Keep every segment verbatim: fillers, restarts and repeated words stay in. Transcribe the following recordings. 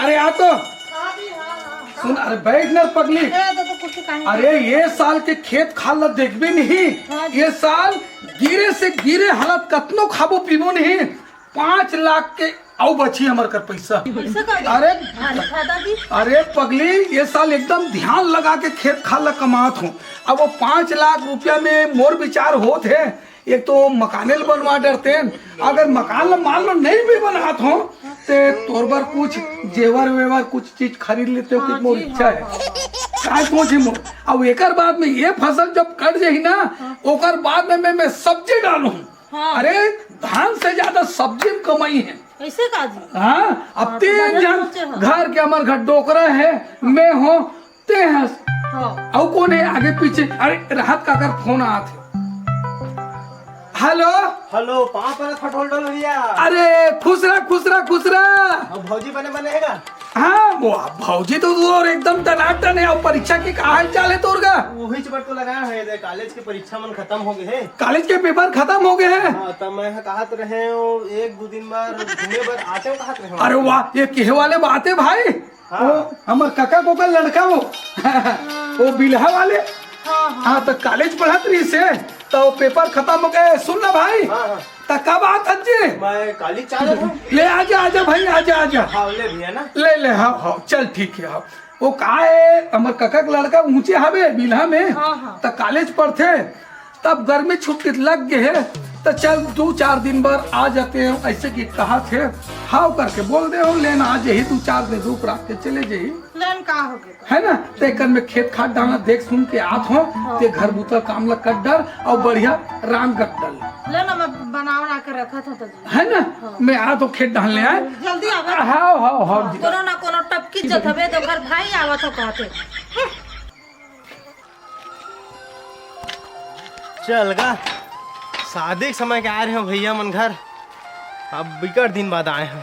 अरे आ तो। सुन, अरे बैठ ना पगली। अरे ये साल के खेत खार ला देखबे नहीं। ये साल गिरे से गिरे हालत, कतनो खाबो पीबो नहीं, पाँच लाख के अउ बची हमर कर पैसा। अरे, अरे पगली, ये साल एकदम ध्यान लगा के खेत खार ला कमात हों। अब वो पाँच लाख रुपया में मोर विचार होत हे, एक तो मकाने ल बनवा डरतेन, अगर मकान ल मान लो नहीं भी बनात हों, ते तोर बर कुछ जेवर वेवर, कुछ चीज खरीद लेते हो, कि मोर इच्छा हे। काय सोच हे मोर? अब एकर बाद में ये फसल जब कट जाही ना, ओकर बाद में मैं, मैं सब्जी डालूं। अरे, धान से ज्यादा सब्जी में कमाई हे। ऐसे का जी? हाँ, अब तीन जन घर के, हमर घर डोकरा हे, मैं हों, ते हस। हाँ। अउ कोन हे आगे पीछे? अरे, राहत काकर फोन आत हे। हेलो। हेलो, पाँव परत हँव ढोल ढोल भैया। अरे, खुश रह, खुश रह, खुश रह। अब भौजी बने बने हे का? हाँ, वो भौजी तो तोर एकदम टनाटन हे। अउ परीक्षा के का हाल चाल हे तोर का? वही च बर तो लगाए हँव, ये कॉलेज के परीक्षा मन खतम हो गे हे। कॉलेज के पेपर खतम हो गे हे? हाँ, त मैं कहत रहेंव, एक दू दिन बर घूमे बर आतेंव कहत रहेंव। अरे वाह, ये केहे वाले बात हे भाई। हाँ। वो हमर कका कोकर लड़का वो, वो बिलहा वाले। हाँ, हाँ। हाँ, त कॉलेज पढ़त रहिस हे, त वो पेपर खतम हो गे। सुन ना भाई, हाँ, हाँ। त कब आत हस जी? मैं कॉलेज चल देथँव। ले आजा, आजा भाई, आजा, आजा। हाँ, ले भैया ना। ले, ले, हाँ, हाँ, चल ठीक हे, हाँ। वो का हे, हमर कका के लड़का ऊँचे हवे बिलहा में, हाँ, हाँ। त कॉलेज पढ़थे, तब गर्मी छुट्टी लग गे हे, त चल दू चार दिन बर आ जातेंव, ऐसे कि कहत हे। हाँ करके बोल देंव, लेन आ जाही दू चार दिन, रुक राख के चले जाही। लेन का हो गे? हे ना, त एकर में खेत खार डालना देख सुन के आत हों, हाँ। ते घर बुता काम ला कर डर अउ बढ़िया रांध कर डर। लेन मैं बना बना के रखत हों त। हे ना, हाँ। मैं आत हों खेत डालने आय। जल्दी आवे। हाँ, हाँ, हाँ, जी। कोनो ना कोनो टपकी जत हवे, त ओकर भाई आवत हों कहत हे। चल गा, शादी के समय के आय रहेंव भैया मन घर, अब बिकट दिन बाद आय हँव।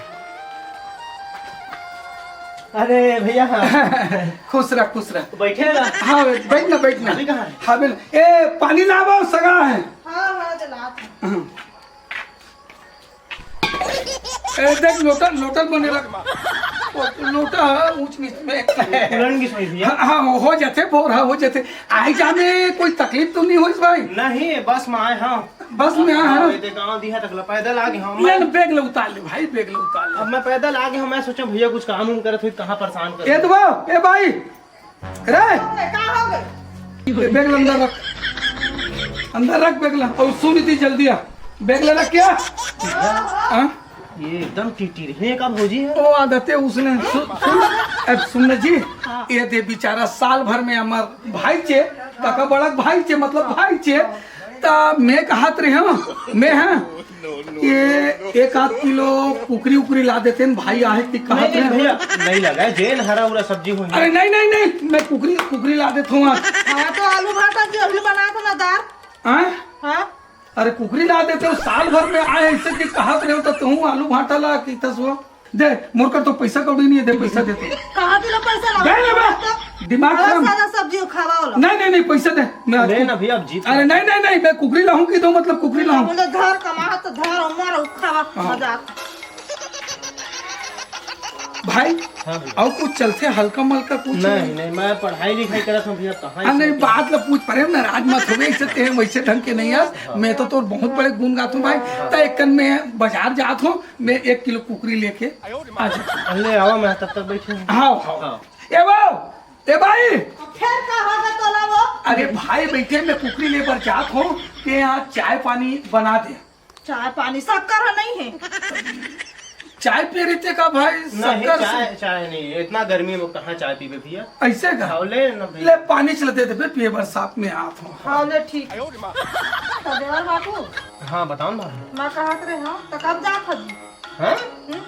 अरे भैया, हाँ। खुश रह, खुश रह। बैठे ना। हाँ, बैठ ना, बैठ ना। अभी कहाँ है? हाँ, बैठ। ए, पानी लावा, सगा हे। हाँ, हाँ, चला। हाँ। ए, देख, लोटा, लोटा बने रख। वो लोटा ऊंच नीच में। उलट गिस होइस भैया। हाँ, हाँ, हो जाथे, बोर, हाँ, हो जाथे। आय जाय में कोई तकलीफ तो नहीं होइस भाई? नहीं, बस में आय हँव। बस में आय हँव। हाँ, ये गाँव दिहा तक ला पैदल आ गे हँव। ले, ले, बैग ला उतार ले भाई, बैग ला उतार ले। अब मैं पैदल आ गे हँव, मैं सोचेंव भैया कुछ काम उम करत होही, कहाँ परेशान करत होही। ए दबा, ए भाई, रे! का हो गे? ये बैग ला अंदर रख। अंदर रख बैग ला। अउ सुन इतनी जल्दी आ। बैग ला रख क्या? हाँ? ये एकदम टिटिर हे का भौजी हे? ओ आदते उसने सु-, सुन, अब सुन ना जी, हाँ। ये दे बेचारा साल भर में हमर भाई चे, काका बड़ा भाई चे, मतलब भाई चे, त मैं कहत रहेंव, मैं, हाँ, ये एक आध किलो कुकरी उकरी ला देतेन भाई, आहे कि कहत नहीं, नहीं रहेंव। भैया, नहीं लगा, जेन हरा उरा सब्जी होही। अरे नहीं, नहीं, नहीं, मैं कुकरी, कुकरी ला देथँव आज। हाँ, त आलू भाटा जी अभी बनात हों ना दार। हाँ? हाँ? अरे कुकरी ला देतेव, साल भर में आय अइसे कि कहत रहेंव त तुहूँ आलू भाटा ला कहिथस वो। दे, मोर कर तो पैसा कौड़ी नहीं हे, दे पैसा दे तो। कहाँ दिला पैसा ला? दे ना बे, दिमाग अरे खराब। सादा सब्जी खावा वाला। नहीं, नहीं, नहीं, पैसा दे। मैं आज ले ना भैया, अब जीत अरे नहीं, नहीं, नहीं, मैं कुकरी लाहूँ कि दो, मतलब कुकरी लाहूँ। बोले धर कमा तो धर, मार खावा, हाँ। मजाक। भाई, हाँ भैया। अउ कुछ चलथे हल्का मलका कुछ? नहीं, नहीं, मैं पढ़ाई लिखाई करत हँव भैया, कहाँ हाँ, नहीं, इतना बात ला पूछ परे, नाराज मत होबे, अइसे ते वइसे ढंग के नहीं हस। हाँ। मैं तो तोर बहुत बड़े गुन गात हँव भाई। हाँ। त एक कन मैं बाजार जात हँव, मैं एक किलो कुकरी लेके आ जात हँव। ले आवा, मैं तब तक बैठे हँव। हाँ, हाँ। हाँ। ए वो, ए भाई। अब फेर का हो गे तोला वो? अरे भाई बैठे, मैं कुकरी ले बर जात हँव, ते यहाँ चाय पानी बना दे। चाय पानी शक्कर ह नहीं हे। चाय पिए रहिथे का भाई? नहीं, शक्कर से चाय, चाय नहीं, इतना गर्मी में कहाँ चाय पीबे भैया? अइसे का? हाँ, ले ना भैया। ले पानी च ला दे दे बे, पिए बर साथ में आत हँव। हाँ, ले ठीक। त देवर बाबू। हाँ, बताओ ना। मैं कहत रहेंव, त कब जात हस? हाँ? हम्म?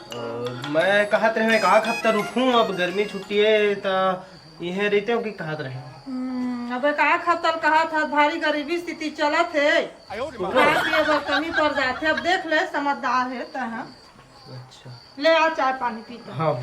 अ, मैं कहत रहेंव एक आध हफ्ता रुकहूँ, अब गर्मी छुट्टी हे त इहें रहितेंव कि कहत रहेंव। हम्म, अब एक आध हफ्ता ल कहत हस, भारी गरीबी स्थिति चलत हे। खाए पिए बर कमी पड़ जाथे। अब देख ले, समझदार हे तैं ह। अच्छा। ले आ चाय पानी पी के। हाँ।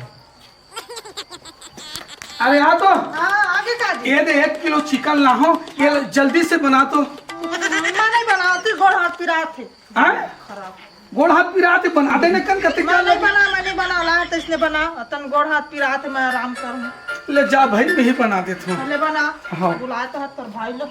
अरे आ तो। हाँ, आगे का जी? ये दे, एक किलो चिकन लाहूँ, ये ले, जल्दी से बना तो। मैं नहीं बनाती, गोड़ हाथ पिरात हे। हाँ? खराब। गोड़ हाथ पिरात हे, बना दे न कन कते मैं का नहीं लगे। बना, मैं नहीं बना, ला तइसने बना, तन गोड़ हाथ पिरात हे, मैं आराम कर। ले जा भाई, मैं ही बना देत हूँ। ले बना। हाँ। बुलाए तो हत तोर भाई लोग।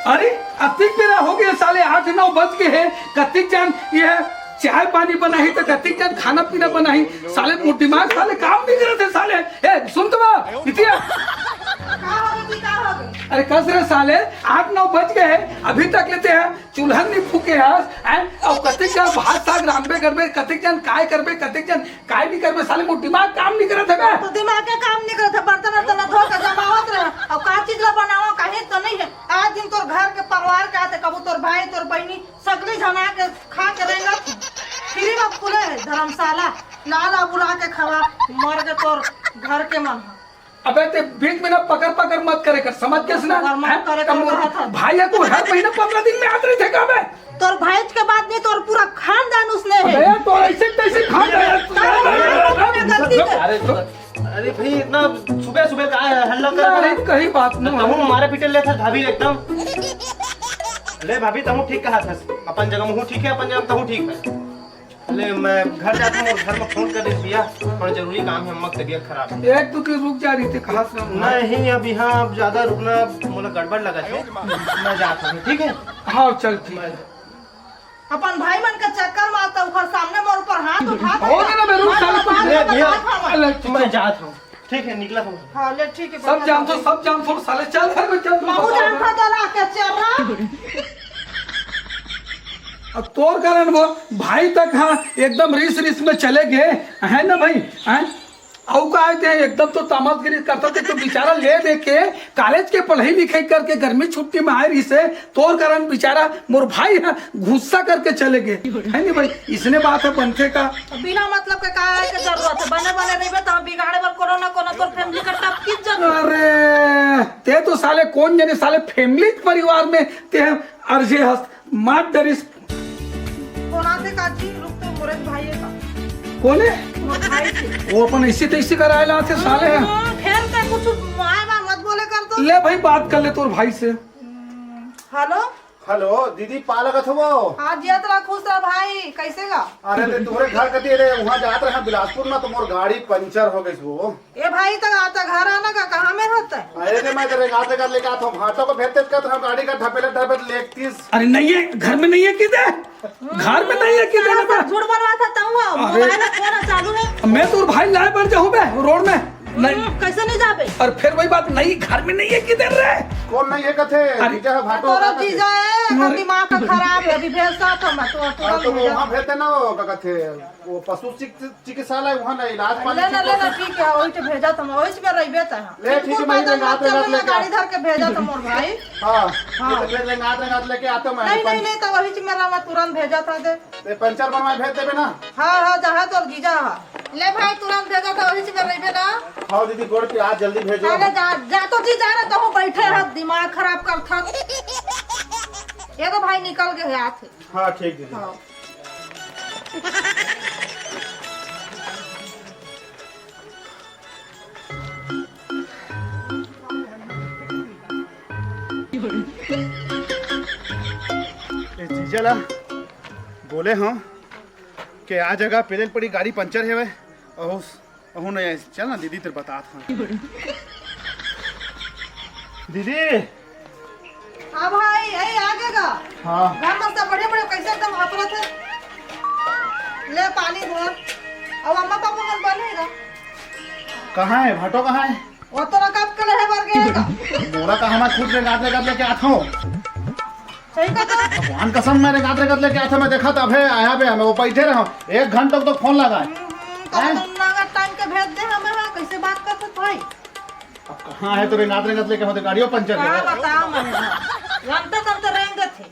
अरे, अतिक बेरा हो गए साले, आठ नौ बज गए हैं। कतिक जान ये चाय पानी बनाही तो कतिक जान खाना पीना बनाही। साले मोर दिमाग साले काम नहीं करत हे साले। ए, सुन तो बा, इतिया। का हो गई, का हो गई? अरे कस रे साले, आठ नौ बज गए हैं, अभी तक लेते हैं चूल्हा नहीं फूके हस, हैं? अउ कतिक जन भात साग रांधबे करबे, कतिक जन काय करबे, कतिक जन काय नहीं करबे, साले मोर दिमाग काम नहीं करत हे बे। तो दिमाग के काम नहीं करत हे, बर्तन वर्तन धो के जमावत रहे, अउ का चीज ला बनावा, काहे तो नहीं है। आज दिन तोर घर के परिवार का थे, कबू तोर भाई, तोर बहिनी, सगली झना के खा के रेंगत हे। फ्री में खुले है धर्मशाला, ला ला बुला के खवा, मर के तोर घर के मन ह। अबे ते बीच में ना पकड़ पकड़ मत करे कर, समझ गेस ना? पकड़ मत हैं? करे कर, कम कहत हन। भाई है को हर महीना पन्द्रह दिन में आत रही थे का बे? तोर भाई के बात नहीं, तोर पूरा खानदान उसने है। अबे तो ऐसे तैसे खा गया। तारा अपने गलती के। अरे तो, अरे भाई, इतना सुबह सुबह का है हल्ला कर रहा है? नहीं, कहीं बात नहीं। तहूँ मारे पीटे ले था भाभी एकदम। ले भाभी, तहूँ ठीक कहा था, अपन जगह में हूँ ठीक है, अपन जगह में तहूँ ठीक है। ले, मैं घर जाता हूँ, घर में फोन कर दे भैया, बड़ा जरूरी काम है, अम्मा की तबीयत खराब है। एक तो तू रुक जा रही थी, कहाँ से हम? नहीं, अब यहाँ अब ज्यादा रुकना मोला गड़बड़ लगा है, मैं जाता हूँ, ठीक है? हाँ, चल ठीक है। अपन भाई मन के चक्कर में आता, ओकर सामने मोर ऊपर हाथ उठा हो गया ना, मैं रुक, साले, तू ले भैया, मैं जाता हूँ। ठीक है, निकला हूँ। हाँ, ले, ठीक है, सब बढ़िया जानथो, बात है। सब जानथो, साले, चल घर में, चल, तू बाबू बता जानथो, दे। तो ला के चल रहा। अब तोर कारण वो भाई तक, हाँ, एकदम रिस रिस में चले गए, है ना भाई, हैं? अउ का आए थे, एकदम तो तामसगिरी करता थे, तो बेचारा ले दे के कॉलेज के पढ़ाई लिखाई करके गर्मी छुट्टी में आए रही से, तोर कारण बेचारा मोर भाई ह गुस्सा करके चले गए, है नी भाई? इसने बात ह बनथे का? बिना मतलब के का आए के जरूरत हे? बने बने रहिबे त बिगाड़े बर कोनो ना कोनो तोर फैमिली का टपकी जरूर। अरे ते तो साले कोन जने साले फैमिली परिवार में ते ह अरजे हस, मार डरिस। कोन आथे काकी? रुक तो, मोरे भाई हे का। कोन हे? मोर भाई हे। वो अपन ऐसी तैसी कराए ला आथे साले ह। हम्म, फेर ते कुछ आए बा मत बोले कर तो। ले भाई बात कर ले तोर भाई से। हेलो। हेलो, दीदी, पा लगत हवो? हाँ, जियत रह, खुश रह भाई, कैसे गा? अरे, ते तोरे घर कती रे, वहाँ जात रहे बिलासपुर ना, तो मोर गाड़ी पंचर हो गई वो। ए भाई, त आता घर आना का, कहाँ में होता है? अरे, ते मैं तेरे गाते कर लेके आता हूँ, भाटो को भेजते कर हम गाड़ी का ढपेले ढपेले लेतीस। अरे, नहीं है, घर में नहीं है किधर? घर में नहीं है किधर साला ना? सब झूठ बोलवा था, तू आओ, अरे। मोबाइल में फोन चालू है। मैं तो भाई लाए बर जाऊँ मैं, रोड में। नहीं। हम्म, कैसे नहीं जाबे? और फिर वही बात, नहीं, घर में नहीं है, किधर रे? कौन नहीं है कथे? अरे। जीजा है, भाटो तोरा होता है। जीजा है, अरे। दिमाग का खराब है, अभी भेजता था मैं, तो हाँ, तुरंत तो वो भेजा। वहाँ भेजते ना, वो क्या कहते हैं, वो पशु चिक-, चिकित्सालय, वहाँ ना इलाज पानी लेना, ठीक लेना, होता है। ठीक है, वही तो भेजा था मैं, वही से मेरा इबे था। ले, ठीक है, बिल्कुल मैं पैदल रेंगात, मत चलना, रेंगात लेके गाड़ी आ। धर के भेजा था मोर भाई। हाँ, हाँ। ये तो फिर रेंगात, रेंगात लेके आता मैं। नहीं, नहीं, नहीं, तो वही से मेरा मैं तुरंत भेजा था दे। ते पंचर बनवाए भेज देबे ना? हाँ, हाँ, जहाँ तोर जीजा हा। ले भाई, तुरंत भेजा था, वही से रहिबे ना। हाँ दीदी, गोड़ के आज जल्दी भेजो। अरे जा, जा तो जी, जा ना, तहूँ बैठे हा, दिमाग खराब कर था। ये तो भाई निकल गए हाथ। हाँ, ठीक दीदी। हाँ। ए जीजा ला बोले हंव के आ जगह पेले ल पड़ी, गाड़ी पंचर हेवय। अहो, अहो नहीं आइस। चल ना दीदी, तेरे बतात हंव। दीदी, हाँ भाई, ए, आ गे गा। हाँ। घर में सब बढ़िया बढ़िया, कैसे एकदम हाफरत हे। ले पानी धर। अब अम्मा पापा मन बने हे गा। कहाँ हे भाटो, कहाँ हे? वो तो रकब के ले हे बर गए गा। मोला कहाँ, मैं खुद रेंगात रेंगात लेके आत हंव। सही का तो? भगवान कसम, मैं रेंगात रेंगात लेके आत हंव, मैं देखत अभे आया बे, मैं वो बैठे रहा एक घंटा तो फोन लगाए। हम्म, हम्म, तो हैं? तुम नंगा टांग के भेज दे हमें, हाँ, कैसे बात करते भाई? अब कहाँ हे तो रेंगात रेंगात लेके होते, गाड़ियों पंचर का हे। बताओ मैं, जानते जानते रेंगत हे।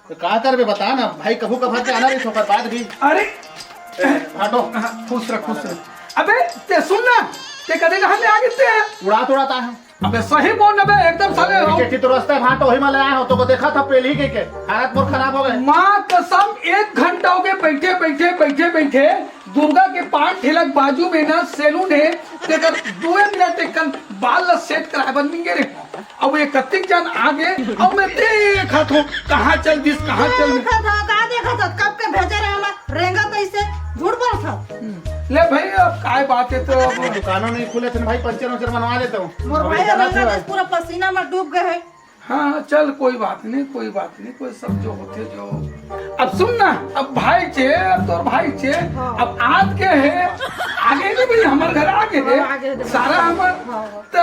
तो का करबे बता ना भाई, कभू कभार के आना रही, ओकर बाद भी। अरे ए, हटो। हाँ, खुश रह, खुश रह। अबे ते सुन ना, ते कदे कहाँ ले आ गे ते? उड़ात उड़ात आए हंव। अबे सही बोल ना बे, एकदम साले हो। के तो रास्ता भाटो ही में ले आए हंव, तो को देखा था पहले ही के, के हालत मोर खराब हो गए। माँ कसम, एक घंटा हो गए बैठे बैठे बैठे बैठे। दुर्गा के पान ठेला के बाजू में ना सैलून हे, तेकर दुए मिनट एक कन बाल ला सेट कराए बर निंगे रे। अब ये कतिक जन आगे, अब मैं देखत हूँ, कहाँ चल दिस, कहाँ चल दिस। देखत हव, का देखत हव? कब के भेजे रहे हम, रेंगत ऐसे, झूठ बोलत हव। ले भाई, अब काय बात है तो अब। दुकानों नहीं खुले थे भाई, पंचर वंचर बनवा लेता हूँ। मोर अभी भाई जाना रेंगत था। ऐसे पूरा पसीना में डूब गए है। हाँ, चल, कोई बात नहीं, कोई बात नहीं, कोई सब जो होते जो। अब सुन ना, अब भाई चे, अब तोर भाई चे, हाँ। अब आज के है, आगे नहीं भाई, हमारे घर आगे है, हाँ, आगे है, सारा हमार, हाँ, हाँ। त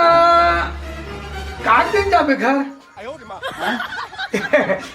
काट दिन जाबे घर। हाँ?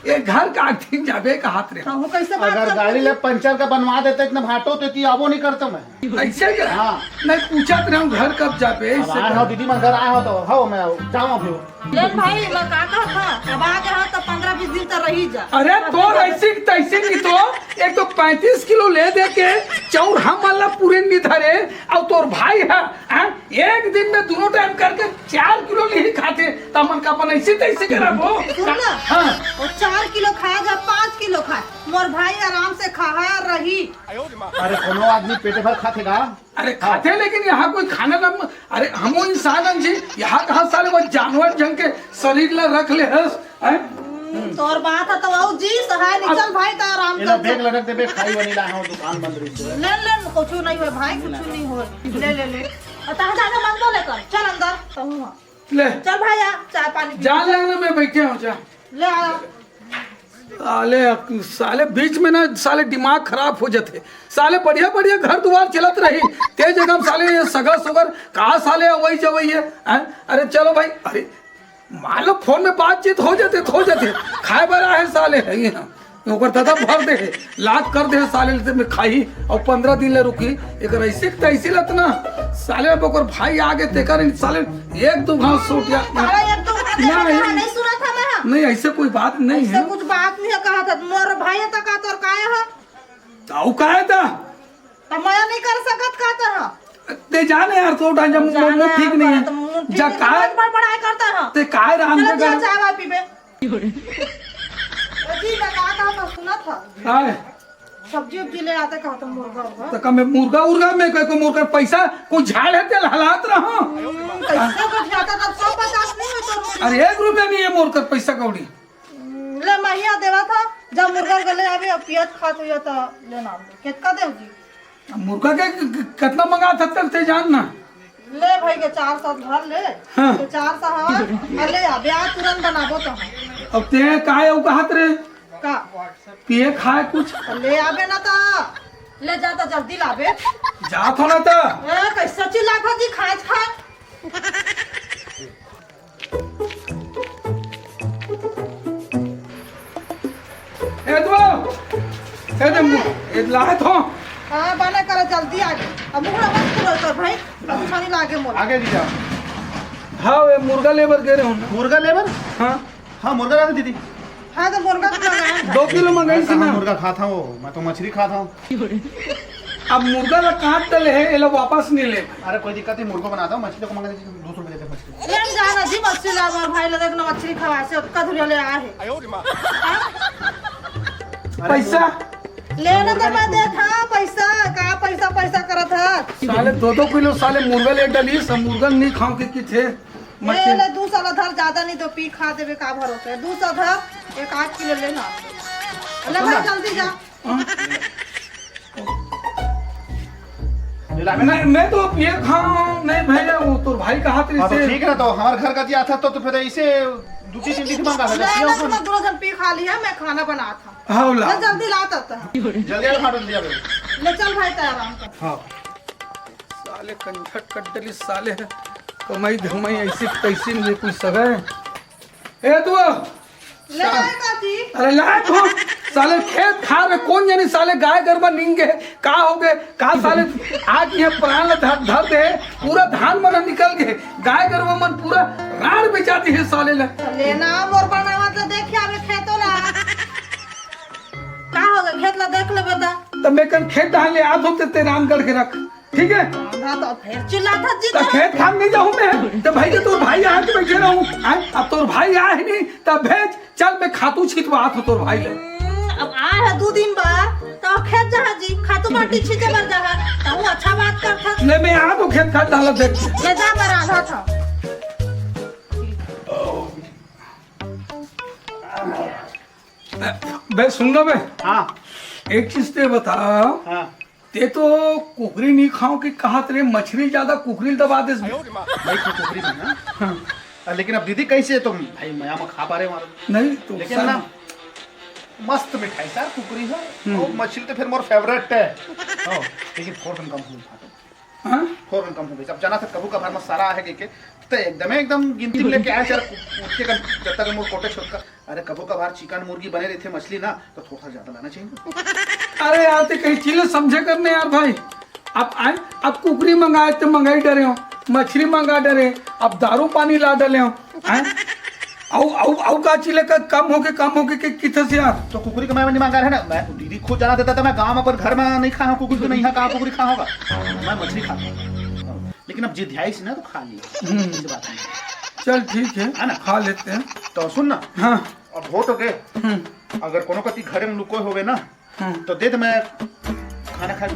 ये घर काट दिन जाबे, कहात रे। हाँ, वो कैसे बात अगर करते गाड़ी हैं? ले पंचर का बनवा देते, इतना भाटो तो इतनी आबो नहीं करता मैं। ऐसे क्या? हाँ। नहीं, पूछत रहे हूँ, घर कब जाबे, अब ऐसे आए क्या? हो दीदी, मैं घर आए हो तो हो, मैं जाऊँ अभी। ले भाई, मैं का कहत हूँ, अब आ गया हो तो पंद्रह बीस दिन तो रही जा। अरे, अब तोर जा। ऐसी तैसी नहीं तो, एक तो पैंतीस किलो ले दे के चाउर हम वाला पूरे नहीं धरे, और तोर भाई है, हैं? एक दिन में दोनों टाइम करके चार किलो नहीं खाते, त हमन का अपन ऐसी तैसी करबो। सुन ना, हाँ। वो चार किलो खाए या पाँच किलो खाए, मोर भाई आराम से खाहा रही। अरे, कोनो आदमी पेट भर खाथे का? अरे, हाँ। खाथे, लेकिन यहाँ कोई खाना ना, अरे, हमो इंसान हन जी, यहाँ कहाँ साले वो जानवर जन के शरीर ला रख ले हस, हैं? हम्म, तोर बात है तो वो जी सहाय नहीं, अब चल भाई, त आराम ये कर, लो, बैग चल। लटक दे, बैग खाई वाली ला, हाँ, दुकान बंद रही है। ले, ले, कुछ नहीं हुआ भाई, कुछ नहीं हुआ। ले, ले, ले। और तहाँ जाके मंगवा ले कर, चल अंदर, कहूँ हाँ। ले। चल भाई, आ, चाय पानी पी। जान लेना, मैं बैठे हूँ, जा। ले आ। साले, साले बीच में ना, साले दिमाग खराब हो जाते। साले बढ़िया बढ़िया घर दुआर चलत रही, ते जगह में साले ये सगा सुगर का साले अवई जवई है, हैं? अरे चलो भाई, अरे मान लो फोन में बातचीत हो जाते, हो जाते, खाए बर आहे साले है यहाँ। ओकर दादा भर दे, लाख कर दे साले, ले में खाई और पंद्रह दिन ले रुकी। एकर ऐसे के तैसे लत ना, साले अब ओकर भाई आगे तेकर इन साले एक दो घाव सूट या। साला एक दो घाव ना, तेरा ये नहीं सुना था मैं। नहीं, ऐसे कोई बात नहीं ऐसे है। कुछ बात नहीं है, कहा था मोर भाई है तो का तोर काय है? ताऊ काय था? तो मैं नहीं कर सकत का था? ते जाने यार, तो उठा जब मुंह, जाना मुंह ठीक नहीं है। तो मुंह ठीक जा नहीं, काय? बहुत बड़बड़ाई करता है। ते काय राम चलो, के जा घर चाय वाय पीबे। जी, मैं का कहा था, सुना था। काय? सब्जी उब्जी ले आते कहा था, मुर्गा उर्गा। तो का मैं मुर्गा उर्गा में कह को मुर्गा पैसा कोई झाड़ है तेल हलात रहा। हम्म, कैसे को जाता तब सब पचास नहीं है तो। अरे एक रुपया नहीं है मोर कर पैसा कौड़ी। हम्म, ले महिया देवा था, जब मुर्गा उर्गा ले आवे, अब पियत खात हुई तो लेना। कितना देव जी? मुर्गा के क-, क-, कितना मंगा था तेरे से जान ना? ले भाई के चार सौ धर ले। हाँ। तो चार सौ हवा, और ले आ, ब्याह तुरंत बनाबो तो हम। अब ते काय उ कहत रे? का? पिए खाए कुछ? तो ले आबे ना तो। ले जा तो जल्दी लाबे। जा थो ना तो। ए, कैसे चिल्ला था जी, खाए खा। ए दो, ए दे मु-, ए लाए थो। हाँ, बने करो, जल्दी आ गई। अब मुखड़ा मत खोलो तो भाई, अब छानी लागे मोर। आगे जी जाओ। हाँ, वे मुर्गा लेबर गे रहे हूँ ना। मुर्गा लेबर? हाँ। हाँ, मुर्गा लाना दीदी। हाँ, तो मुर्गा तो मंगाया था। दो किलो मंगाई थी मैं ना। मुर्गा खाता हूँ, मैं तो मछली खाता हूँ। अब मुर्गा ला काट डले है, ये ला वापस नहीं ले। अरे कोई दिक्कत नहीं, मुर्गा बनाता हूँ, मछली को मंगा दीजिए, दो सौ रुपये देते हैं मछली। ले हम जाना जी, मछली ला, हमारे भाई ला देखना, मछली खवा से, ओतका धुरिया ले आए है। पैसा? लेना तो मैं देत, हाँ, पैसा, का पैसा, पैसा करत है? साले दो दो किलो साले मुर्गा ले डली, सब मुर्गा नहीं खाओ के, की थे? ए, मछली। ले, दू सौ ला धर, ज्यादा नहीं तो पी खा देवे, का भरोसा है? दू सौ धर, एक आध किलो लेना। ले भाई, जल्दी जा। हाँ। मैं, मैं तो अब ये खाऊं, नहीं भैया, वो तो भाई कहा थे हाँ, तो इसे। ठीक है ना, तो हमारे घर का दिया था तो, तो फिर इसे दो तीन दिन मांगा था, ले, पियो ले, तुम दोनों जन पी खा लिया, मैं खाना बना था। हाँ, ला। ले, जल्दी ला तब तक। जल्दी आ, खाटू, जल्दी आ। ले चल भाई, तैयार आराम कर। हाँ। साले कंझट कट डली साले है। कमाई धमाई ऐसी तैसी नहीं कुछ सगा है। ए तू ले आए काकी। अरे ला तू। साले खेत खार में कौन जानी साले गाय गरबा निंगे का हो गए का साले आज ये प्राण धर, धर दे। पूरा धान मन निकल गए। गाय गरबा मन पूरा राड़ बेचाती है साले ला। लेना मोर बनावत ले देखिए अबे खेतो ला। का हो गए खेत ला देख ले बता। तब मैं कल खेत धान ले आ धोते ते रामगढ़ के रख। ठीक है। ना तो फिर चिल्लाता जी तो तो। खेत खान नहीं जाऊँ मैं, तो भाई के तोर भाई यहाँ के बैठे रहूँ। आय, अब तोर भाई आए नहीं, तब भेज, चल मैं खातू छिटवा तो तोर भाई ले। हम्म, अब आए है दो दिन बाद, तो खेत जहाँ जी, खातू माटी छींचे बर जहाँ, तो वो अच्छा बात कर था। ले मैं आ तो खेत खान डाला देख। ले जा मैं रांधा था। बे सुन ना बे, हाँ। एक चीज ते बता, हाँ। ते तो कुकरी नहीं खाओ कि कहा तेरे मछली ज्यादा कुकरी दबा दे। भाई तू कुकरी में ना। हाँ। लेकिन अब दीदी कैसे तो भाई मया में खा पा रहे हमारे। नहीं तो लेकिन ना मस्त मिठाई सर कुकरी है। हम्म। और मछली तो फिर मोर फेवरेट है। हाँ, लेकिन थोड़ा कम हो जाता। हाँ? थोरन कम हो गई। अब जाना था कभू कभार में सारा आहे के, के, तो एकदम, एकदम गिनती में लेके आए, यार, उठ के कर, जब तक मोर कोटे छोटका, अरे, कभू कभार चिकन मुर्गी बने रहिथे, मछली ना, तो थोड़ा सा ज्यादा लाना चाहिए। अरे यार, ते कहीं चीज समझे करने यार भाई। अब आए, अब कुकरी मंगाए तो मंगाई डरे हो, मछली मंगा डरे, अब दारू पानी ला डले हो, हैं? अउ, अउ, अउ का चीज लेकर कम होके, कम होके के किथे से यार? तो कुकरी के मैं नहीं मांगा है ना, मैं दीदी खुद जाना देता था, मैं गांव में अपन घर में नहीं खाया हूँ कुकरी, तो नहीं यहाँ कहाँ कुकरी खा होगा, मैं मछली खाता हूँ। लेकिन अब जिद है इसी ना तो खा लिया। हम्म। ऐसी बात नहीं। चल ठीक है, है ना? खा लेते हैं। तो सुन ना, हाँ। अब हो तो गए, हम्म। अगर कोनो कति घरे में लुकोए होवे ना, हम्म। तो दे दे, मैं खाना खा।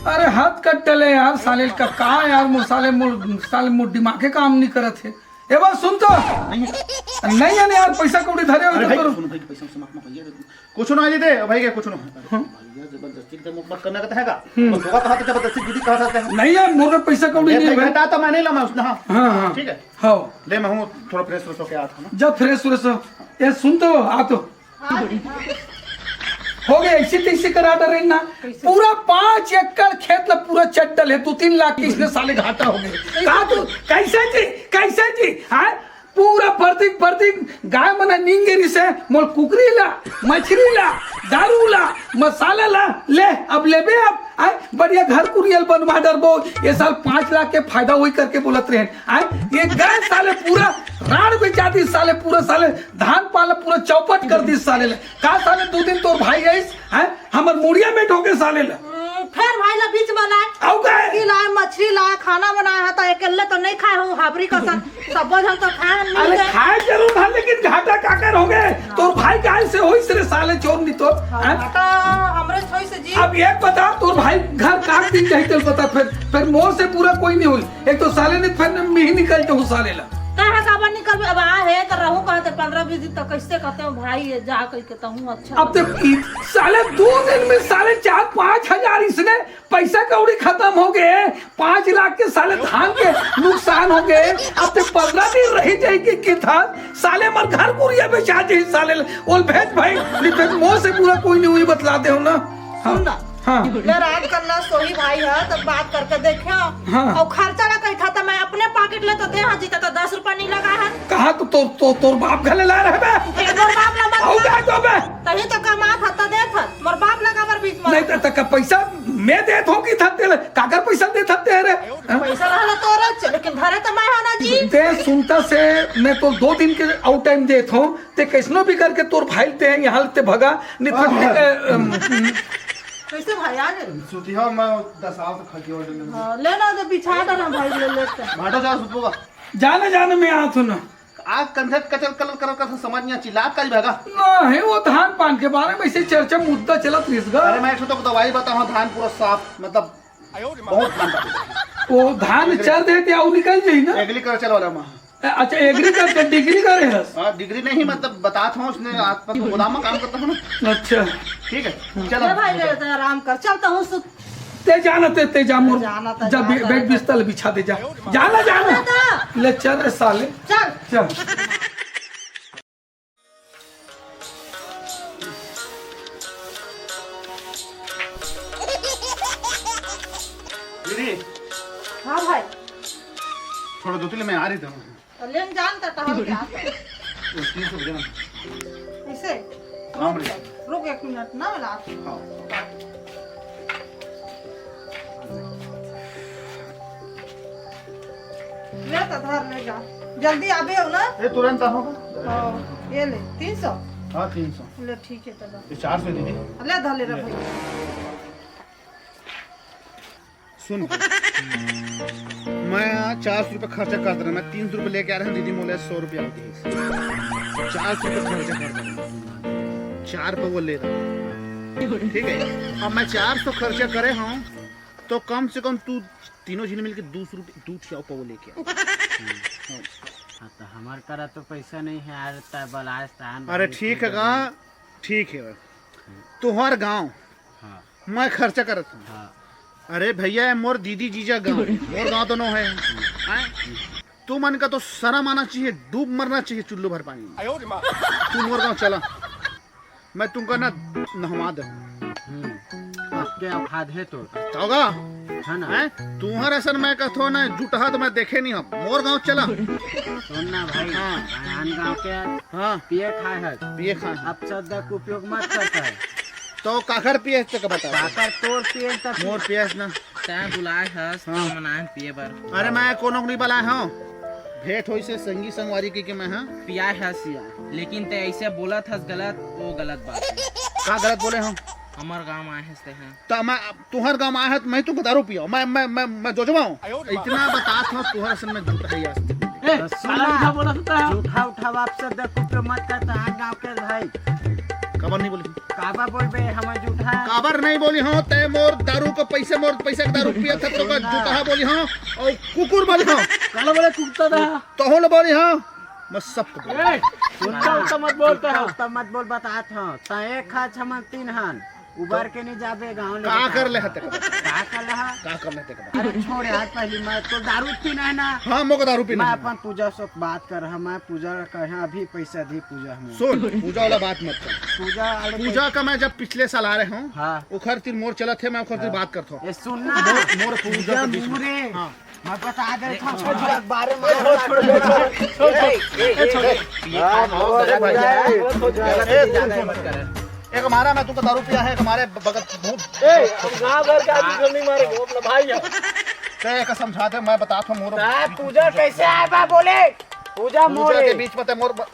अरे हाथ कट डले यार साले का, का यार मोर साले मोर, साले मोर दिमागे काम नहीं करत है। ए बात सुन तो। नहीं है। नहीं है ना यार, पैसा कौड़ी धरे हो अरे तो भाई, करो। सुनो भाई, पैसा वैसा मत, मत भैया, कुछ ना दे दे भाई, क्या कुछ ना। हाँ। भैया जबरदस्ती के मुख मत करना कहता है का? हम्म। तो होगा कहा तो जबरदस्ती दीदी कहा था। नहीं यार, मोर पैसा कौड़ी ये नहीं है भाई। घटा तो मैं नहीं लाऊंगा उसने, हाँ। हाँ, हाँ। ठीक है। हाँ। ले मैं हूँ थोड़ा फ्रेश व्रेश होके आता हूँ ना। जा फ्रेश व्रेश हो। ए सुन तो, आ तो। हाँ, हाँ। हो गया, ऐसी तैसी करा डरे ना। कैसे? पूरा पाँच एकड़ खेत ला पूरा चट डले, दो तीन लाख के इसने साले घाटा हो गए। कैसे? कहा तू, कैसे जी, कैसे जी, हाँ? पूरा परतिक, परतिक गाय मना नींगे रिसे, मोर कुकरी ला, मछली ला, दारू ला, मसाला ला, ले, अब लेबे अब, आय, बढ़िया घर कुरियल बनवा डरबो, ये साल पाँच लाख के फायदा होई करके बोलत रहे, आय, ये गए साले पूरा राड़ बेचा दी साले, पूरा साले धान पाला पूरा चौपट कर दी साले ले। का साले दू दिन तोर भाई आइस, हैं? हमर मुड़िया में ठोके साले ले। हम्म, फेर भाई ला बीच में लाए। अउ का है? मुर्गी लाए, मछली लाए, खाना बनाए है तो अकेले तो नहीं खाए हो, हाबरी का सन। सब जन तो खाए हम अरे मिल गए। खाए जरूर है, लेकिन घाटा काकर हो गए? तोर भाई का ऐसे होइस रे साले चोर नहीं तो, हाँ, हैं? घाटा हमरे से होइस जी। अब एक बता, तोर भाई घर काट दिन जाए तो बता, फिर, फिर मोर से पूरा कोई नहीं होई। एक तो साले ने फिर मैं ही निकल जाऊँ साले ला। कहाँ काबर निकलबे? अब आ है तो रहूं कहाँ ते पन्द्रह बीस दिन तक, कैसे कहते हो भाई, ये जा कह के तहूँ अच्छा। अब तो ई साले दो दिन में साले चार पाँच हजार इसने पैसा कौड़ी खत्म हो गए, पाँच लाख के साले धान के नुकसान हो गए। अब तो पन्द्रह दिन रही जाएगी कि धान साले मर घर कुरिया बेचा जाए साले। ओल भेज भाई, नहीं भेज, मोर से पूरा कोई नहीं हुई, बतलाते हो ना। हाँ। सुन ना। हाँ। ले रात कर ला, सोही भाई है, तब बात करके देखे। हाँ। और खर्चा ला कही था, तो मैं अपने पॉकेट ले तो दे, हाँ, जीता तो दस रुपया नहीं लगा है। कहा तो, तो, तो, तोर बाप घले ला रहे बे? ए, मोर बाप ला मत आऊ कर। बे, तो बे। तही तो कमा था, तो दे था। मोर बाप लगा बर बीच में। नहीं, तो, तो का पैसा मैं दे थो कि था तेरे? काकर पैसा दे था तेरे? हाँ? पैसा रहला तोरा च-, लेकिन धरे तो मैं हो ना जी। दे सुनता से मैं तो दो दिन के आउट टाइम दे थो, ते कैसनो भी करके तोर भाई ते यहाँ ते भगा, नहीं तो हाँ। ठीक है, अम, कैसे भाई आ गए? सुतिया मैं दस साल से खटिया उठे नहीं। हाँ, ले ना, तो बिछा देना भाई, ले लेते हैं। भाटो जा सुतोगा। जाने, जाने में आ तो ना। आग कंधे कचर कलर कलर का समझ नहीं चिल्ला कर भगा। ना है वो धान पान के बारे में ऐसे चर्चा मुद्दा चलत रिस गा। अरे मैं एक तो दवाई बताऊँ, धान पूरा साफ, मतलब बहुत धान का। वो धान चर देते आऊ निकल जाई ना। एग्रीकल्चर वाला में। अच्छा, एग्रीकल्चर डिग्री करे हस? हाँ, डिग्री नहीं, मतलब, बता था उसने, आज तक गोदाम में काम करता था ना। अच्छा। ठीक है, चलो। ले भाई, ले, ले, आराम कर, चलता हूँ, सुत। ते जाना, ते, ते जा, मोर, जाना था, जा, जाना बे-, था। बेड बिस्तर बिछा दे, जा। जाना, जाना। जाना था। ले, चल रे साले। चल। चल। दीदी। हाँ भाई। थोड़ा दो तीन मैं आ रही था। तो लेन जानता था हम क्या? वो तीन सौ रुपया। इसे? हाँ, बढ़िया। रुक एक मिनट ना, मैं लाती हूँ। हाँ। ले तो धर ले जा। जल्दी आबे हो ना? ए, तुरंत आओ। हाँ, ये ले, तीन सौ? हाँ, तीन सौ। ले, ठीक है, तो ला। ये चार सौ दीदी। ले, धर ले रे ले। भाई। सुन, मैं चार सौ रुपये खर्चा कर देना, मैं तीन सौ रुपये लेके आ रहा हूँ, दीदी मोले सौ रुपया होती है, चार सौ रुपये खर्चा कर देना, चार पौवा ले रहा हूँ, ठीक है? अब मैं चार सौ खर्चा करे हूँ, तो कम से कम तू तीनों झिन मिलके दो सौ रुपये, दो ठिया पौवा लेके आ। हाँ। तो हमार करा तो पैसा नहीं है यार, तय बलास तान अरे भाई, ठीक है, ठीक है। गा, ठीक है। तुहर गाँव हाँ। मैं खर्चा करत हूँ। हाँ। अरे भैया, ये मोर दीदी जीजा गाँव है, मोर गाँव तो नो है। हैं? तू मन का तो शर्म आना चाहिए, डूब मरना चाहिए चुल्लू भर पानी में। तू मोर गाँव चला, मैं तुमका ना नहवा दे। हम्म। आपके औकात है तो। होगा? है ना? हैं? तुहर असन मैं कथो ना, जुटहा तो मैं देखे नहीं हूँ। मोर गाँव चला। सुन ना भाई, हाँ। बयान गाँव के हाँ। पिए खाए है। पिए खाए है। अब शब्द का उपयोग मत करता है। तो काकर पिए तेका बता। काकर तोर पिए तब मोर पिए ना। तैं बुलाए हस, हाँ। तो मनाए पिए बर। अरे मैं कोनो को नहीं बुलाए हूँ। भेंट होइस हे संगी संगवारी के, के मैं हाँ। पियाए हस या, लेकिन तैं ऐसे बोलत हस गलत, वो गलत बात है। का गलत बोले हूँ? हमार गाँव आए हस तैं हाँ। तो मैं तुहर गाँव आए हस, मैं तुमको दारू पियाओ, मैं, मैं, मैं, मैं जोजवा हूँ। इतना बतात हूँ, तुहर असन में झूठ है यार। ए, तो सुन साला ना, झूठा बोला सुनता है। झूठा उठा बाप से देख कुछ मत करता है गाँव के भाई। खबर नहीं बोली। काबर बोलबे हमन जूठा? काबर नहीं बोली हूँ, तय मोर दारू को पैसे, मोर पैसे के दारू पिया था तो का जूठा बोली हूँ और कुकुर बोली हूँ। काला बोले कुत्ता था। तहूँ ले बोली हूँ, मैं सबको बोली हूँ। ए, कुत्ता उत्ता मत बोलता है। उत्ता मत बोल, बतात हूँ। तय एक खाच हमन तीन हन। उबर के नहीं जाबे गाँव ले का बता। कर ले हते का? का कर ले हा? का कर ले हते का? अरे छोड़ यार, पहली मैं तो दारू पीना है ना। हाँ, मोको दारू पीना मैं है। अपन पूजा से बात कर, हम मैं पूजा कहे अभी पैसा दी पूजा हम। सुन, पूजा वाला बात मत कर। पूजा वाले पूजा का मैं जब पिछले साल आ रहे हूँ, हाँ। ओखर तीर मोर चलत है, मैं ओखर तीर हाँ। बात करता हूँ। ये सुन ना। मोर, मोर पूजा पूजा के बीच में। मुरे। हाँ। मैं बता दे था पूजा के बारे में। छोड़, छोड़, छोड़, छोड़, छोड़, छोड़। ए, ए, ए, ए, ए, हाँ, बहुत गलत है। ए, सुन, सुन। एक हमारा मैं तुमको दारू पिया है, एक हमारे बगत बहुत ए, हम गाँव भर के आदमी को नहीं मारेंगे, वो अपना भाई है। ते एक समझा दे, मैं बता था मोर ता पूजा कैसे आए बा बोले? पूजा पूजा मोरे। के बीच में ते मोर ब-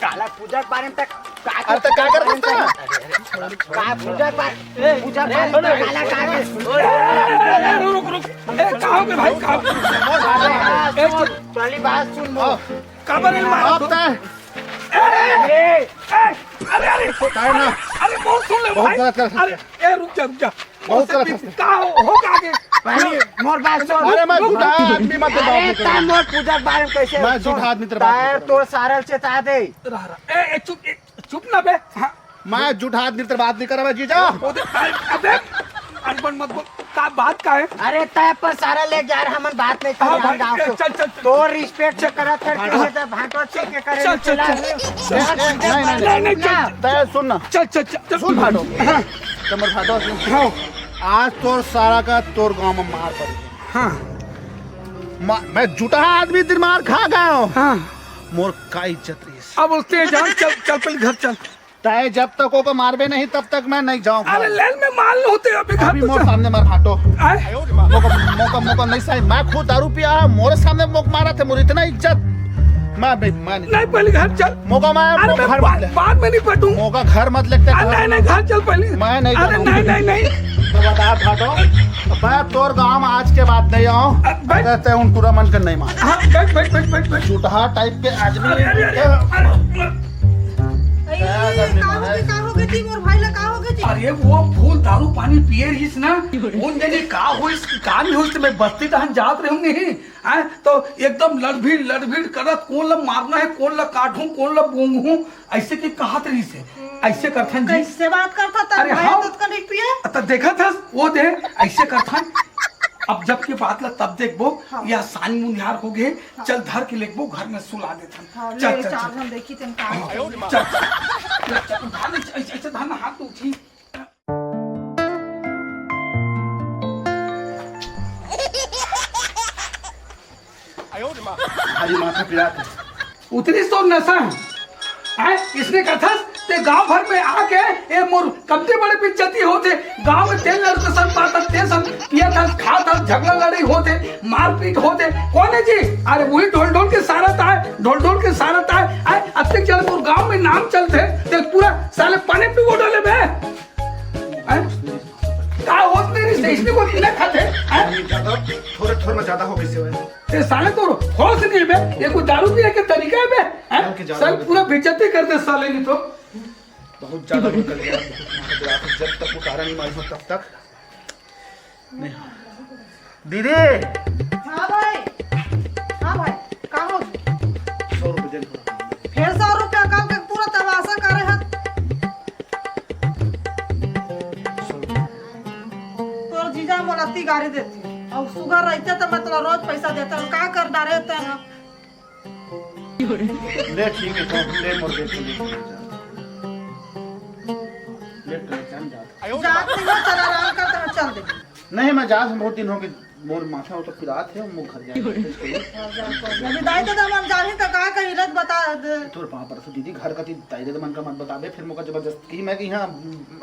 काला पूजा के बारे में तक का अरे ते का कर सकता है? का पूजा के बारे पूजा के बारे में काला का के ए, रुक, रुक। ए, कहाँ हो गए भाई, कहाँ हो गए? ए, सुन, पहली बात सुन लो। हाँ। काबर नहीं मारा आप तू? तय ए, ए, अरे, अरे, तय ना। अरे, बहुत सुन ले बहुत भाई। गलत कर सकते अरे, ए, रुक जा, रुक जा। बहुत गलत है। का हो, हो का आगे? पहले मोर बात सुन। अरे, मैं रुक, झूठा रुक। आदमी मत अरे, बात ता करो। मोर पूजा के बारे में कैसे? मैं सुन, झूठा आदमी तेरे बात तार नहीं करो। तोर सारल चेता दे। रह, रह। ए, ए, चुप, ए, चुप ना बे। हाँ। मैं झूठा आदमी तेरे बात नहीं करा, मैं जीजा। ओ दे, अरे, अबे, अनपढ़ मत बोल। का बात का है? अरे, तय पर सारा ले जा रहा, हमन बात नहीं कर हाँ, रहे, हम भाई, गाँव ए, को। चल, चल, चल। तो रिस्पेक्ट से करा कर, हाँ, किसी हाँ। से भाटो चल के करे चल, चल, चला। चल। ए, ए, नहीं, नहीं, नहीं, नहीं, नहीं, चल, ना। चल। तय सुन ना। चल, चल, चल, चल। सुन भाटो। हाँ। कमर भाटो सुन। हाँ। आज तोर सारा का तोर गांव में मार पड़ी। हाँ। मा-, मैं जुटा आदमी दिन मार खा गया हूँ। हाँ। मोर का इज्जत रही। अब उससे जान, चल, चल पहले घर चल। तय जब तक ओको मारबे नहीं, तब तक मैं नहीं जाऊँ घर। अरे, लेल में मार लो होते अभी घर अभी तो मोर चल। सामने मार भाटो। आए? मोका, मोका, मोका नहीं सही। मैं खुद दारू पिया है, मोरे सामने मोक मारा थे, मोर इतना इज्जत। मैं, मैं, मैं नहीं। नहीं, पहले घर चल। मोका मैं, अरे, मोका मैं घर बा-, मत ले। बाद में नहीं पटूं। मोका घर मत लेते अरे, घर। नहीं, नहीं, घर चल पहले। मैं नहीं अरे, जाऊँ। नहीं, नहीं, नहीं। तो बता भाटो, मैं तोर गांव में आज के बाद नहीं आऊँ। अ, बैठ। अगर तय उन टूरा मन के नहीं मार। हाँ, बैठ, बैठ, बैठ, बैठ, बैठ। चूतहा टाइप के आदमी अरे, अरे, अरे, अरे, अरे। ए, का हो गे, का हो गे जी, मोर भाई ला का हो गे जी? अरे, वो फूल दारू पानी पिए रहिस ना, उन जने का होइस, का नहीं होइस, मैं बस्ती तहन जात रहूं नहीं, हैं? तो एकदम लड़भीड़, लड़भीड़ करत, कोन ला मारना है, कोन ला काटूं, कोन ला बोंगहूं, ऐसे के कहत रहिस है। ऐसे करथन जी। कैसे बात करता था? अरे भाई, हाँ। दूध का नहीं पिए? त देखत हस, वो दे, ऐसे करथन। अब जब के बात ला तब देखबो, हाँ। या सानी मुनिहार हो गए, हाँ। चल धर के लेगबो घर में सुला देथन। हाँ, चल, ले, चल, चार चल। हम देखी तेन का हाँ, होता है। चल, चल। चल, चल, उठा ले, ऐसे, ऐसे धर ना, हाथ तो उठी। भारी माथा पिरात है। उतरी तो नशा है। हैं? इसने कथस ते गांव भर में आके ए मोर कमती बड़े बेइज्जती होते। गांव में तेल लड़के सब पाता, ते सब पिया था, खा था, झगड़ा लड़ाई होते, मारपीट होते। कौन है जी? अरे वही ढोल ढोल के सारा ताय, ढोल ढोल के सारा ताय। आए, अब तक चल मोर गांव में नाम चलते, ते पूरा साले पानी पी वो डोले बे। हैं? का होत नहीं रही, इसने कोई पीला खाते, हैं? नहीं, ज्यादा, थोड़े, थोड़े में ज्यादा हो गई से भाई। ते साले तो होश नहीं है बे, ये कोई दारू पीने के तरीका है बे, हैं? नहीं, कि ज्यादा साले हो गई। पूरा बेइज्जती कर दे साले ने तो। बहुत ज्यादा हो गई यार, बहुत ज्यादा। जब तक उतारा नहीं मालूम तब तक। नहीं। दीदी। हाँ भाई। हाँ भाई, का हो गया? अरे देती, अब सुगर रहते तो मैं तोला रोज पैसा देता हूँ, का कर डारे ते ना। ले ठीक है, तो ले मोर बेटी ले। ले तो चल जा। जात नहीं हो, चला आराम कर, तो चल दे। नहीं, मैं जात हूँ, बहुत दिन हो गए, मोर माथा उतर पिरात है, मुँह घर जाए। अभी दाई तो दमन जाही तो का कही रत बता दे। तोर पाँव परसों दीदी घर कती दाई दे मन का मत बताबे, फिर मोका जबरदस्त की मैं कि हाँ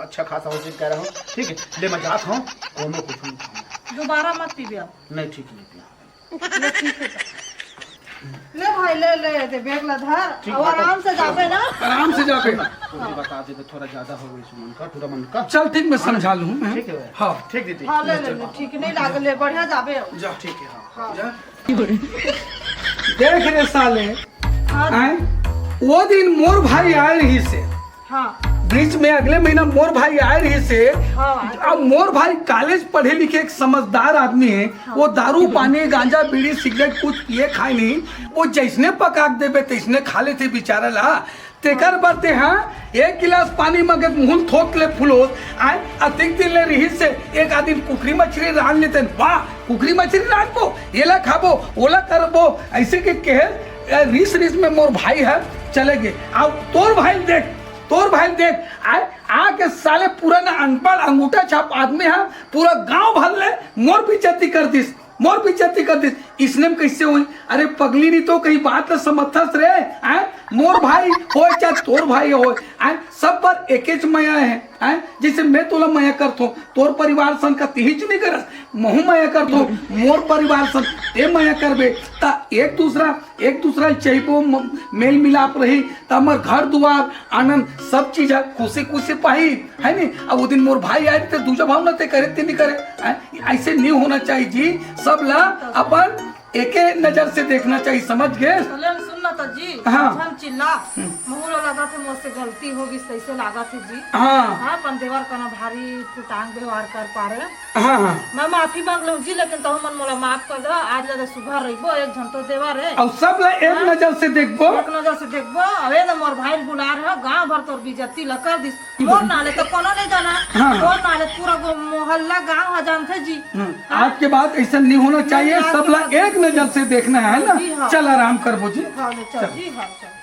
अच्छा खासा हो कह रहा हूँ, ठीक है, ले मैं जात हूँ, कोनो कुछ नहीं खाऊंगा। दोबारा मत पीबे अब। नहीं, ठीक है, नहीं पिया। ले ठीक है तो। ले भाई, ले ले दे बैग ला धर, ठीक और बात है। आराम से जाबे ना। आराम से जाबे। थोड़ी बता दे तो थोड़ा ज्यादा हो गई सुमन का, टूरा मन का। चल ठीक, मैं समझा लूँ मैं। ठीक है भाई। हाँ। ठीक दीदी। हाँ, ले ले ले, ठीक नहीं लागे, ले बढ़िया जाबे अब। जा, ठीक है, हाँ। जा। देख रे साले, हाँ। आए, वो दिन मोर भाई आए रहिसे, हाँ। बीच में अगले महीना मोर भाई आए रहिसे। हाँ। अब मोर भाई कॉलेज पढ़े लिखे एक समझदार आदमी है, वो दारू पानी गांजा बीड़ी सिगरेट कुछ पिए खाए नहीं, वो जैसने पका के देबे तैसने खा लेथे बेचारा ला। तेकर बर ते हाँ एक गिलास पानी मांगे मुहूं थोक ले फुलोस। आए अतिक दिन ले रहिसे, एक आदमी कुकरी मछली रांध लेते, वाह कुकरी मछली रांधबो, एला खाबो, ओला करबो, ऐसे के कहे रिस रिस में मोर भाई है चले गए। अब तोर भाई देख, तोर भाई देख, आए आके साले पूरा ना अनपढ़ अंगूठा छाप आदमी है, पूरा गांव भर ले मोर बेइज्जती कर दिस, मोर बेइज्जती कर दिस। इसने में कैसे हुई? अरे पगली नहीं तो कहीं बात तो समझथस रे, हैं? मोर भाई होए चाहे तोर भाई होए, हैं? सब पर एकेच मया है, हैं? जैसे मैं तोला मया करथो, तोर परिवार सन का तिहिच नहीं करस, महू मया करथो, मोर परिवार सन ते मया करबे, ता एक दूसरा एक दूसरा चाहिबो, म- मेल मिलाप रही, त हमर घर दुआर आनंद सब चीज है, खुशी खुशी पाही, है नी? अब वो दिन मोर भाई आए थे, दूजा भावना ते करे ते नहीं करे, हैं? ऐसे नहीं होना चाहिए जी। सब ला अपन एके नजर से देखना चाहिए, समझ गए? चले सुन ना तो जी, हाँ। हम चिल्ला, महू ला लगा थे मोर से गलती हो गई, कैसे लागा थे जी। हाँ हाँ, अपन देवर कना भारी पुटांग व्यवहार कर पारे। हाँ हाँ। मैं माफी मांग लूं जी, लेकिन तहु मन मोला माफ कर दो। आज लगे सुघर रहिबो, एक झन तो देवर है। अब सब ला एक नजर से देखबो। एक नजर से देखबो, अबे तो मोर भाई बुला रहे हो, गांव भर तोर बेइज्जती ला कर दिस। मोर नाले तो कोनो नहीं जाना, हाँ। मोर नाले पूरा गो मोहल्ला गांव आ जानथे जी। हम्म, आज के बाद ऐसा नहीं होना चाहिए, नहीं, आज सब के ला बाद एक नजर से देखना है ना। जी हाँ। चल आराम करबो जी। हाँ, ले चल जी, हाँ, चल।